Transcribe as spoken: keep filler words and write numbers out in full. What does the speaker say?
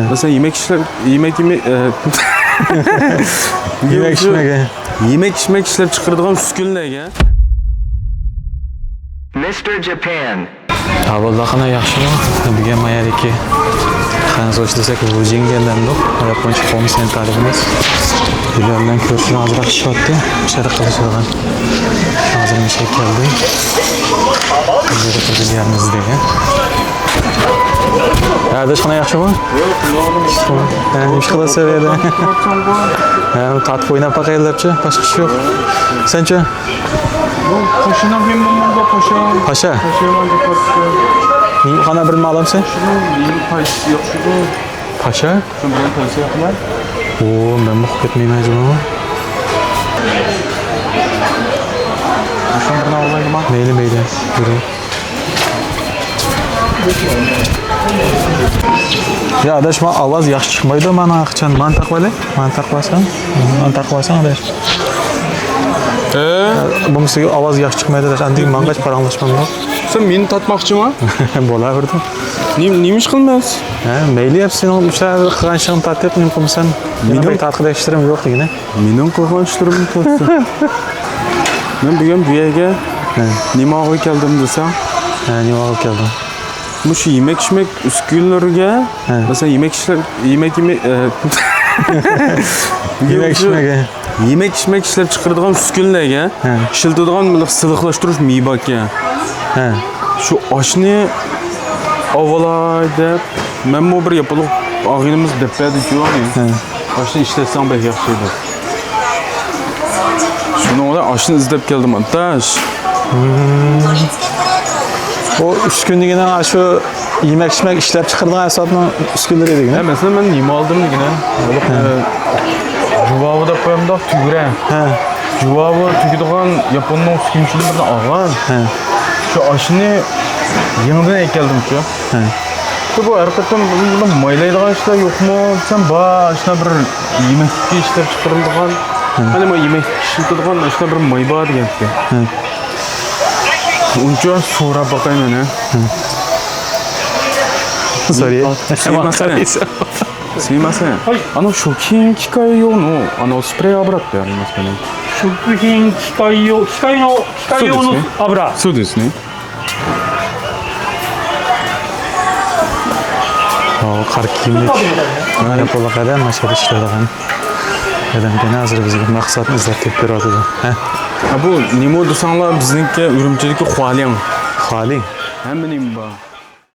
مەسىلەن، يېمەك ئىشلەپ، يېمەك، يېمەك، ئە، يېمەك ئىچمەك، ھە. يېمەك ئىچمەك ئىشلەپ چىقىرىدىغان ئۈسكۈنىلەرگە. مىستېر جاپان. ھاۋالدا قانداق، ياخشىمۇ؟ بۈگۈن ما يەردىكى خەنزۇچە دېسەك، ۋۇجىڭگە ئايلاندۇق. ياپونچە قومۇش سېنتارىمىز. بۇلار بىلەن كۆرۈشۈپ ئازراق ئىش بارتتى. شەرت قىلىشىدىغان. ھازىر مۇشۇ كەلدى. بۇ يەردە بىر يەرنى ئىزدەيمەن. ھە، ئاداش، قانداق، ياخشىمۇ؟ ھە، نېمە ئىش قىلىسىز بۇ يەردە؟ ھە، تارتىپ ئويناپ باقايلى دەپچۇ، باشقا ئىش يوق. سەنچۇ؟ بۇ پاشىنىڭ ھېممىمۇندا پاشا. پاشا؟ پاشا مانجا پاشا. نېمە، قانداق بىرنى ئالامسەن؟ شۇنىڭ نېمە پايدىسى يوق شۇ. پاشا؟ شۇ بىلەن تەۋسىيە قىلار. ئو، مەنمۇ ئۇقۇپ كەتمەيمەن جۇمۇ. شۇنىڭ بىرنى ئالايلىما؟ مەيلى، مەيلى. يۈرۈڭ. يا ئاداش، ما ئاۋاز ياخشى چىقمايدۇ، مانا قاچان. مانا تاقىۋالە. مانا تاقىۋالساڭ. مانا تاقىۋالساڭ ئاداش. ئە؟ بۇمسىغا ئاۋاز ياخشى چىقمايدۇ ئاداش. ئاندىن ماڭغاچ پاراڭلاشمامدۇ. سەن مېنى تارتماقچىما؟ بولاۋېرىدۇ. نېم-، نېمە ئىش قىلىمىز؟ ھە، مەيلى، يەپ سېنىڭ مۇشۇ قىلغان ئىشىڭنى تارتىپ، نېمە قىلمىسام، مېنىڭ بەك تارتقۇدەك ئىشلىرىم يوق دېگىنە. مېنىڭ قىلغان ئىشلىرىمنى قىلىسەن. مەن بۈگۈن بۇ يەرگە ھە. نېمە ئالغىلى كەلدىم دېسەڭ؟ ھە، نېمە ئالغىلى كەلدىڭ؟ مۇشۇ يېمەك-ئىچمەك ئۈسكۈنىلىرىگە، ھە. مەسىلەن، يېمەك ئىشلەپ، يېمەك، يېمەك، يېمەك-ئىچمەك، ھە. يېمەك-ئىچمەك ئىشلەپ چىقىرىدىغان ئۈسكۈنىلەرگە ھە. ئىشلىتىدىغان بىر سىلىقلاشتۇرۇش مېيى باركەن. ھە. شۇ ئاشنى ئاۋالاي دەپ، مەنمۇ بىر ياپونلۇق ئاغىنىمىز دەپ بەردىكى، ھە. ئاشنى ئىشلەتسەڭ بەك ياخشى دەپ. شۇنىڭ بىلەن ئاشنى ئىزدەپ كەلدىم، ئاداش. ئۇ ئۈسكۈن دېگىنىڭ شۇ يېمەك-ئىچمەك ئىشلەپ چىقىرىدىغان ئەسۋابنىڭ ئۈسكۈنلىرى دېگىنە. ھە، مەسىلەن، مەن نېمە ئالدىم دېگىنە؟ ھە. ئە، جۇۋاۋۇ دەپ قويامدۇق، تۈگرە. ھە. جۇۋاۋۇ تۈگىدىغان ياپوننىڭ ئۈسكۈنچىلىرىدىن ئالغان. ھە. شۇ ئاشنى يېڭىدىن ئەكەلدىم شۇ. ھە. شۇ بۇ ھەر قېتىم بۇنى مايلايدىغان ئىشلار يوقمۇ دېسەم، بار، ئاشۇنداق بىر يېمەكلىككە ئىشلەپ چىقىرىلىدىغان. ھە. قېنى، ما يېمەكلىككە ئىشلىتىدىغان ئاشۇنداق بىر ماي بار دېگەنتى. ھە. ئۇنچە سوراپ باقايمەن، ھە. ھە. سورى. سۆيمەسلەن. سۆيمەسلەن. はい。 あの食品機械用の、あの、スプレー油ってありますかね？ 食品機械用、機械の、機械用の油。 そうですね。 ئۇ قارا كىيىملىك ياپونلۇق ئادەم، ماشىنىدا ئىشلەيدىغان ئادەمكەن، ھازىر بىزگە مەقسەتنى ئىزدەپ تېپىپ بېرىۋاتىدۇ. ھە؟ ھە، بۇ نېمە دېسەڭلار، بىزنىڭكى ئۈرۈمچىدىكى خۇالىڭ. خۇالىڭ؟ ھەممە نېمە بار.